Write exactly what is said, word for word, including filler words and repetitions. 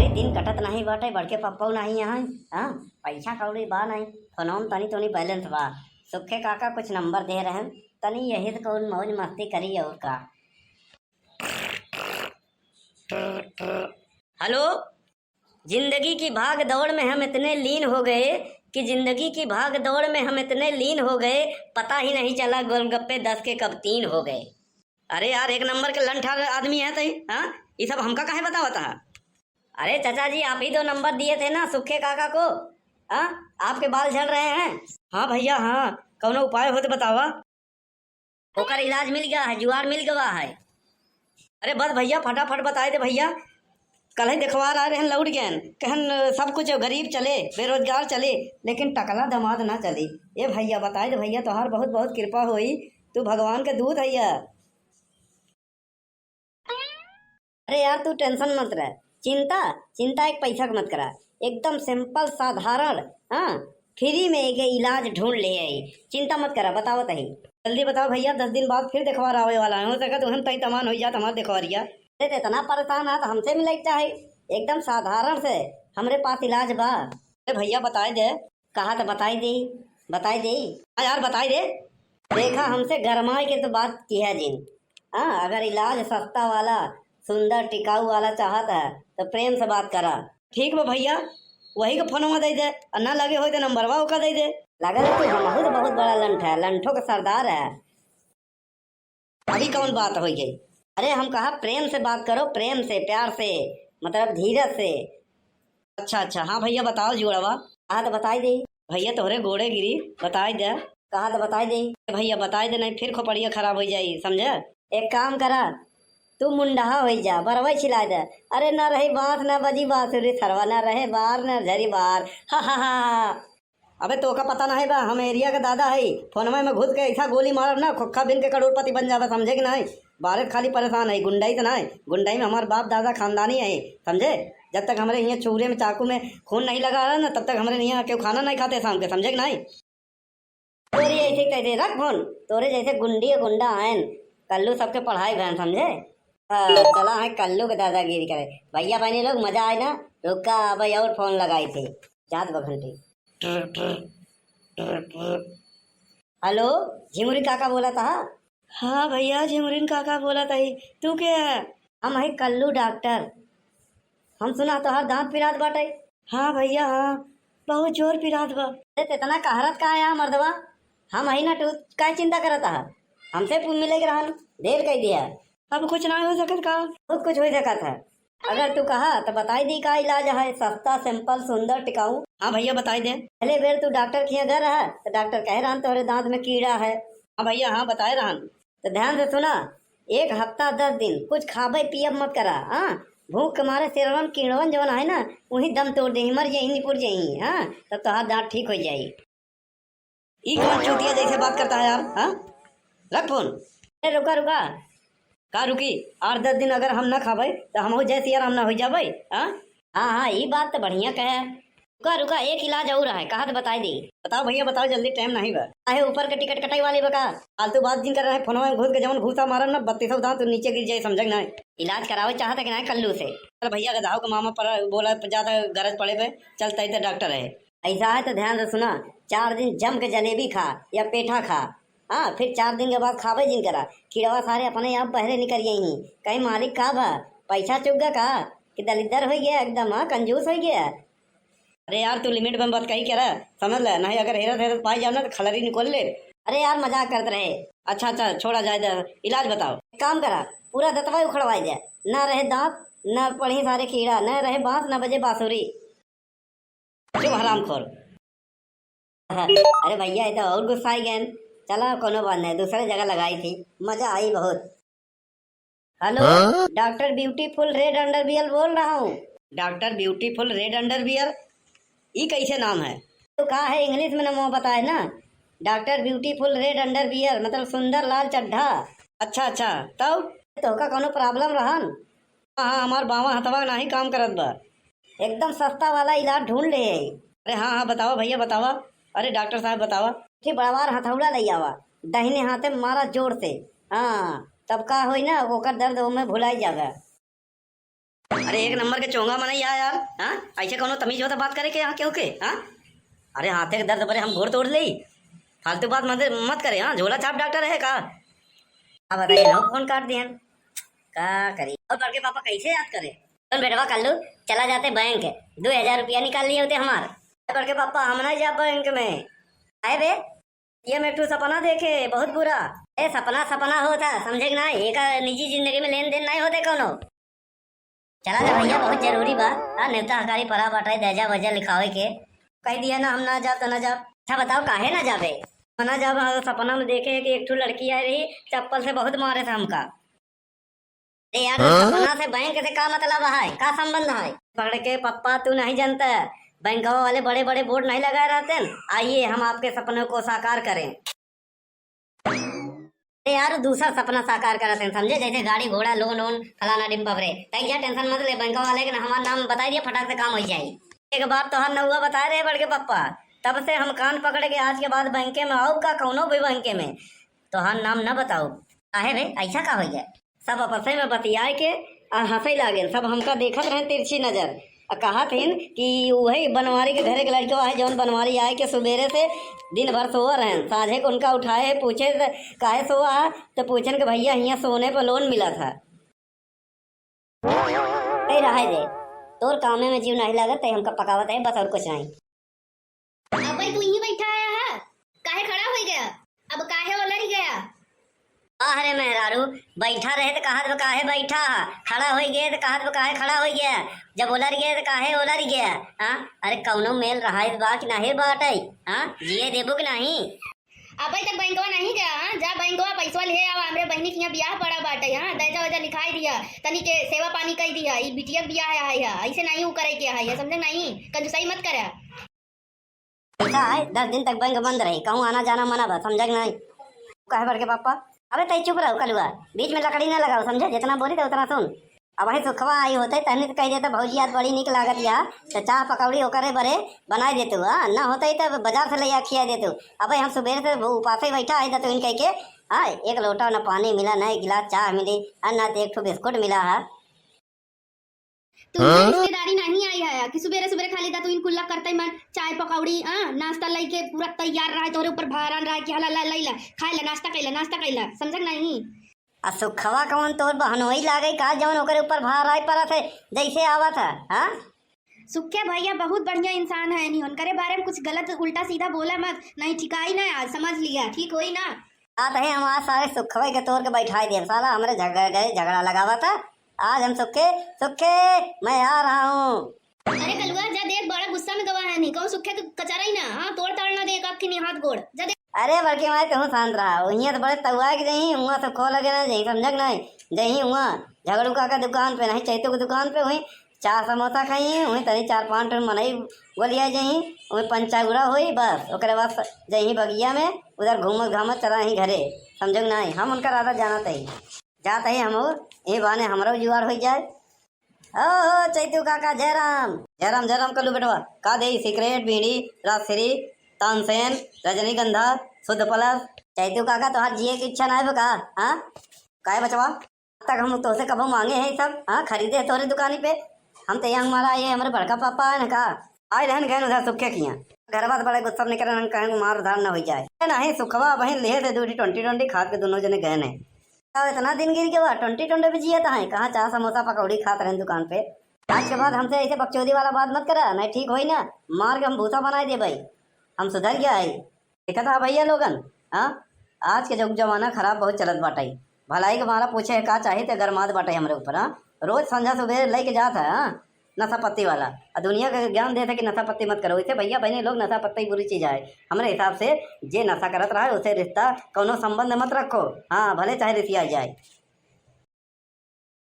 दिन कटत नहीं बाटे, बड़के पप्पा नहीं यहाँ। हाँ, पैसा कौड़ी बा नहीं, फोनवा में तनी तनी बैलेंस बा। सुखे काका कुछ नंबर दे रहे हैं, तनी यही से कौन मौज मस्ती करी और का। हेलो। जिंदगी की भाग दौड़ में हम इतने लीन हो गए कि जिंदगी की भाग दौड़ में हम इतने लीन हो गए, पता ही नहीं चला गोलगप्पे दस के कब तीन हो गए। अरे यार, एक नंबर के लंठा आदमी है तई, हाँ? ये सब हमका काहे बतावत है? अरे चाचा जी, आप ही दो नंबर दिए थे ना सुखे काका को, हाँ? आपके बाल झड़ रहे हैं। हाँ भैया, हाँ, कौनो उपाय हो तो बतावा। ओकर इलाज मिल गया है, जुगाड़ मिल गवा है। अरे बस भैया, फटाफट बताए दे भैया। कल ही देखवार आए रहन, लौट गए, कहन सब कुछ गरीब चले, बेरोजगार चले, लेकिन टकला दामाद ना चले। ए भैया, बताए दे भैया, तोहार बहुत बहुत कृपा होई, तू भगवान के दूत है यार। अरे यार, तू टेंशन मत रह, चिंता, चिंता एक पैसा के मत करा, एकदम सिंपल, साधारण, हाँ, फ्री में एक इलाज ढूंढ ले आई, चिंता मत करा, बतावत ही। जल्दी बताओ भैया, दस दिन बाद फिर देखवार आवे वाला है, हो सके तो हम तई तमान हो जात हमार देखवारिया। अरे, तो इतना परेशान है तो हमसे मिले के चाहे, एकदम साधारण से हमरे पास इलाज बा। अरे भैया, बताए दे। कहा तो बताई दे, बताई दे। हाँ यार, बताई दे। देखा, हमसे गरमाए के तो बात किया जिन। हाँ, अगर इलाज सस्ता वाला, सुंदर, टिकाऊ वाला चाहत है, तो प्रेम से बात करा। ठीक बा भैया, वही के फोनवा दे दे, और ना लगे होई तो नंबरवा ओका दे दे। लगल कि हमहू तो बहुत बड़ा लंठ है, लंठों का सरदार है। अभी कौन बात हो गई? अरे हम कहा प्रेम से बात करो, प्रेम से, प्यार से, मतलब धीरज से। अच्छा, अच्छा, हाँ भैया बताओ जुड़वा। कहा तो बताई दे। भैया तोहरे गोड़े गिरी, बताई दे। कहा तो बताई दे। भैया बताई दे, नहीं फिर खोपड़िया खराब हो जाई, समझे? एक काम करा, तू मुंडहा हो जा, बरवई छिलाई दे। अरे ना रही बांस, ना बजी बांसुरी सरवा, ना रहे बार, ना झरी बार। हा, हा, हा। अबे तोका पता नाहीं बा, हम एरिया के दादा हई, फोनवा में घुस के ऐसा गोली मारब ना, खोखा बिन के करोड़पति बन जाबे, समझे कि नाहीं? बारे खाली परेशान है, गुंडई तो नाहीं, गुंडई में हमार बाप दादा खानदानी है, समझे? जब तक हमरे हियाँ छुरे में चाकू में खून नहीं लगा रहा ना, तब तक हमरे हियाँ केहू खाना नहीं खाते शाम के, समझे कि नाहीं? तोरे ऐसे कैसे रख फोन, तोरे जैसे गुंडी गुंडा आयन, कल्लू सबके पढ़ाई बहन, समझे? हाँ, चला है कल्लू के दादागिरी करे। भैया बहनी लोग मजा आए ना, रुका भाई और फोन लगाई थे, जात बा घंटी। ट्र, ट्र, ट्र, ट्र। हेलो, झिमुरी काका बोला था? हाँ भैया, झिमुरिन काका बोला था ही। तू के है? हम है कल्लू डॉक्टर। हम सुना तोहार दांत पिरात बाटे। हाँ भैया, हाँ, बहुत जोर पिरात बा। अरे, त इतना कहरत का है मर्दवा? हम है ना, तू काहे चिंता करत है? हमसे पू-, मिले के रहन, देर कई दिया। अब कुछ ना हो सकत का? बहुत कुछ हो सकत है। अगर तू कहा तो बताई दी का इलाज है, सस्ता, सिंपल, सुंदर, टिकाऊ। हाँ भैया, बताई दे। पहले बेर तू डॉक्टर के यहाँ गए रहा तो डॉक्टर कहे रहन तोहरे दांत में कीड़ा है। हाँ भैया, हाँ, बताए रहन। तो ध्यान से सुना, एक हफ्ता दस दिन कुछ खाबे पियब मत करा, हाँ? भूख के मारे सेरवन कीड़वन जवन है ना, वही दम तोड़ देही, मर जाही, निपुर जाही, हाँ? तब तोहार दांत ठीक हो जाई। ई कौन चूतिया जैसे बात करता है यार, हाँ? रख फोन। ए, रुका, रुका। का रुकी? आठ दस दिन अगर हम ना खाबे, तो हम हो जय सिया राम ना हो जाबे, हाँ? हाँ, हाँ, ई बात तो बढ़िया कहे। रुका, रुका, एक इलाज और है, कहा तो बताई दी। बताओ भैया, बताओ जल्दी, टाइम नहीं बा। काहे ऊपर के टिकट कटाई वाली बा का? फालतू बात जिन कर रहे, फोनवा में घुस के जवन घूसा मारन ना, बत्तीसों दांत नीचे गिर जाए, समझे कि नहीं? इलाज करावे चाहत है कि नहीं कल्लू से? अरे भैया, गधाओ के मामा पर बोला, ज्यादा गरज पड़े पे चलता ही तो डॉक्टर है। ऐसा है तो ध्यान से सुना, चार दिन जम के जलेबी खा या पेठा खा, हाँ, फिर चार दिन के बाद खाबे जिन करा, कीड़वा सारे अपने आप बहरे निकल गई ही। कहीं मालिक का बा, पैसा चुग गया का, कि दलिद्दर हो गया एकदम, हाँ, कंजूस हो गया। अरे यार, तू लिमिट में बात कही करा, समझ ले, नहीं अगर हेरत हेरत पाई जाओ ना तो खलरी निकल ले। अरे यार, मजाक करत रहे। अच्छा, अच्छा, छोड़ा जाए दे, इलाज बताओ। एक काम करा, पूरा दतवा उखड़वाई दे, ना रहे दांत, ना पड़ी सारे कीड़ा, ना रहे बांस, ना बजे बांसुरी। चुप हरामखोर। अरे भैया, ये तो और गुस्सा ही गए। चला, कोनो बात नहीं, दूसरे जगह लगाई थी, मजा आई बहुत। हेलो, हाँ? डॉक्टर ब्यूटीफुल रेड अंडरवियर बोल रहा हूँ। डॉक्टर ब्यूटीफुल रेड अंडरवियर, ई कैसे नाम है? तो का है, इंग्लिश में नाम बताए ना, डॉक्टर ब्यूटीफुल रेड अंडरवियर, मतलब सुंदर लाल चड्ढा। अच्छा, अच्छा, तब? तोहका कोनो प्रॉब्लम रहन? हाँ, हाँ, हमार बावां हथवा नाही काम करत बा। एकदम सस्ता वाला इलाज ढूंढ ले है। अरे हाँ, हाँ, बतावा भैया, बतावा। अरे डॉक्टर साहब, बतावा। कि बड़वार हथौड़ा ले आवा, दाहिने हाथे मारा जोर से। हाँ, तब का होई ना, ओकर दर्द ओमे भुलाई जावे। अरे एक नंबर के चोंगा मनई है यार, हाँ? ऐसे कौनो तमीज होता बात करे के यहाँ केहू के, हाँ? अरे हाथे के दर्द बरे हम गोड़ तोड़ लेई। फालतू बात मत, मत करे, हाँ? झोला छाप डॉक्टर है का? अब बताइए ना, फोन काट दिहन। का करी? और बड़के पापा कैसे याद करे? कौन बेटवा कल्लू, चला जाते बैंक, दो हजार रुपया निकाल लिए होते हमार। बड़के पापा, हम ना जा बैंक में। आए बे, ये में एक ठो सपना देखे, बहुत बुरा। ए, सपना सपना होता, समझे कि ना? एका निजी जिंदगी में लेन देन नहीं होते कौनो। चला जा भैया, बहुत जरूरी बा। आ, नेवता हकारी परा बाटे, दहजा वहजा लिखावे के। कह दिया ना, हम ना जाब त ना जाब। अच्छा बताओ, काहे ना जाबे? ना जाब, हाँ, सपना में देखे कि एक ठो लड़की आई रही, चप्पल से बहुत मारे थे हमका। अरे यार, हाँ? सपना से बैंक से का मतलब है, का संबंध है? पकड़ के, पप्पा तू नहीं जानता, बैंकवा वाले बड़े बड़े बोर्ड नहीं लगाए रहते हैं, आइए हम आपके सपनों को साकार करें। अरे यार, दूसर सपना साकार करत हैं, समझे, जैसे गाड़ी घोड़ा, लोन वोन, फलाना डिम्बा रे। तै जा, टेंशन मत ले, बैंकवा वाले के ना हमार नाम बताई दिया, फटाक से काम हो जाई। एक बार तोहार नौआ बताए रहे बड़के पप्पा, तब से हम कान पकड़ के आज के बाद बैंके में आउब का, कौनो भी बैंके में तोहार नाम न बताउब। काहे बे, ऐसा का हो गया? सब आपसे में बतियाए के आ हंसे लागेन। सब हमका देखत रहेन तिरछी नजर। आ कहत हिन कि उहे बनवारी के घरे के लड़कवा है, जौन बनवारी आए के सुबेरे से दिन भर सोवा रहेन। साँझे के उनका उठाए है, पूछे त काहे सोवा है, त पूछेन कि भैया हियाँ सोने पर लोन मिलत है। ए रहे दे, तोर कामे में जीव नहीं लागत, तै हमका पकावत है बस, और कुछ नहीं। अबे तू यहीं बैठा है, काहे खड़ा हो गया? अब काहे ओलर गया? अरे मेहरारू, बैठा रहे त कहत बा काहे बैठा है, खड़ा हो गए त कहत बा काहे खड़ा हो गया, जब ओलर गए त काहे ओलर गया? हाँ, अरे कौनो मेल रहा इस बात नहीं बाटे। हाँ, जिए देबू कि नहीं? अबे तक बैंकवा नहीं गया, हाँ? जा बैंकवा पैसवा ले आवा, हमरे बहिनी के यहाँ बियाह पड़ा बाटे, हाँ? दैजा वैजा लिखाई दिया, तनी के सेवा पानी कई दिया, ई बिटिया के बियाह है, है, ऐसे नहीं ऊ करे के है, समझे नहीं? कंजूसाई मत करे। ऐसा है, दस दिन तक बैंक बंद रही, कहूँ आना जाना मना बा, समझा कि नहीं? कहे बड़के पापा, अबे तै चुप रहो कलुआ, बीच में लकड़ी ना लगाओ, समझे? जितना बोली तो उतना सुन। अब वही सुखवा आई होते, तहनी तो कह देते, "भौजी आज बड़ी नीक लागत या, तो चाह पकौड़ी ओकरे बरे बनाई देते हुआ, ना होते ही तो बाजार से ले आ खिया देते।" अबे हम सुबह से वो उपासे बैठा है, तो इनके के, हाँ, एक लोटा न पानी मिला, न एक गिलास चाह मिली, और ना तो एक ठो बिस्कुट मिला है। तू हाँ? रिश्तेदारी नहीं आई है कि सुबेरे सुबेरे खाली दा तू इन कुल्ला करते मन, चाय पकौड़ी, हाँ, नाश्ता लेके पूरा तैयार रहे, तोरे ऊपर भारण रहे कि हला ला, ला, ला, खाए ला, नाश्ता कैला, नाश्ता कैला, समझक नहीं? आ सुखवा कौन तोर बहनोई लागे का, जौन ओकरे ऊपर भार आए परत है, जैसे आवत है, हाँ? सुखे भैया बहुत बढ़िया इंसान है, नहीं उनकरे बारे में कुछ गलत उल्टा सीधा बोला मत, नहीं ठिकाई ना आज, समझ लिया, ठीक होई ना? बात है, हम आज सारे सुखवे के तोर के बैठाई देब, साला हमरे झगड़े, झगड़ा लगावा था। आज हम सुखे, सुखे, मैं आ रहा हूँ। अरे कलुआ, जा देख, बड़ा गुस्सा में गवा है, नहीं कहूँ सुखे के कचरा ही ना, हाँ, तोड़ ताड़ ना दे, एक आँख की नहीं, हाथ गोड़, जा देख। अरे बड़की माई, तू शांत रहा, वहीं तो बड़े तउआ के जहीं, हुआ से खो लगे ना, जहीं समझक नहीं, जहीं हुआ झगड़ू काका दुकान पे, नहीं चैतू की दुकान पे, वहीं चार समोसा खाई, वहीं तनी चार पाँच ठो मनई गोलिया जहीं, वहीं पंचा गुड़ा होई, बस ओकरे बाद जहीं बगिया में, उधर घूमत घामत चला ही घरे, समझक नहीं, हम उनका राधा जानत ही, जात ही हम, ये बहाने हमरो जुआर हो जाए। ओ, ओ, चैतू काका, जय राम। जय राम, जय राम कल्लू बेटवा। का देई, सिगरेट, बीड़ी, राजश्री, तानसेन, रजनीगंधा, शुद्ध प्लस? चैतू काका, तोहार जिए की इच्छा ना है का? हाँ? काहे बचवा? अब तक हम तोसे कबो मांगे हैं सब? हाँ, खरीदे हैं तोरे दुकानी पे? हम तो यहाँ हमारा, ये हमारे बड़का पापा है ना का? आए रहन गए उधर सुखे किया। घरवा से बड़े गुस्सा निकले, हम कहें मार धार न हो जाए। नहीं, सुखवा बहन लिए थे दूठी ट्वेंटी ट्वेंटी, खाद के दोनों जने गए नहीं। अब इतना दिन गिर गवा, ट्वेंटी ट्वेंटी पे जियत है, कहाँ चाह समोसा पकौड़ी खात रहे दुकान पे। आज के बाद हमसे ऐसे बकचोदी वाला बात मत करा, नहीं ठीक होई ना, मार के हम भूसा बनाई देबे। हम सुधर गया है। देखा था भैया लोगन, हाँ, आज के जुग जमाना खराब बहुत चलत बाटे। भलाई के मारा पूछे का चाही ते गरमात बाटे हमरे ऊपर, हाँ। रोज संझा सुबह लेके जात है, हाँ, नशा पत्ती वाला। आ दुनिया के ज्ञान देत है कि नशा पत्ती मत करो। इसे भैया बहनी लोग, नशा पत्ती बुरी चीज है। हमरे हिसाब से जे नशा करत रहा है, उसे रिश्ता कौनो संबंध मत रखो। हाँ, भले चाहे रिसिया जाए।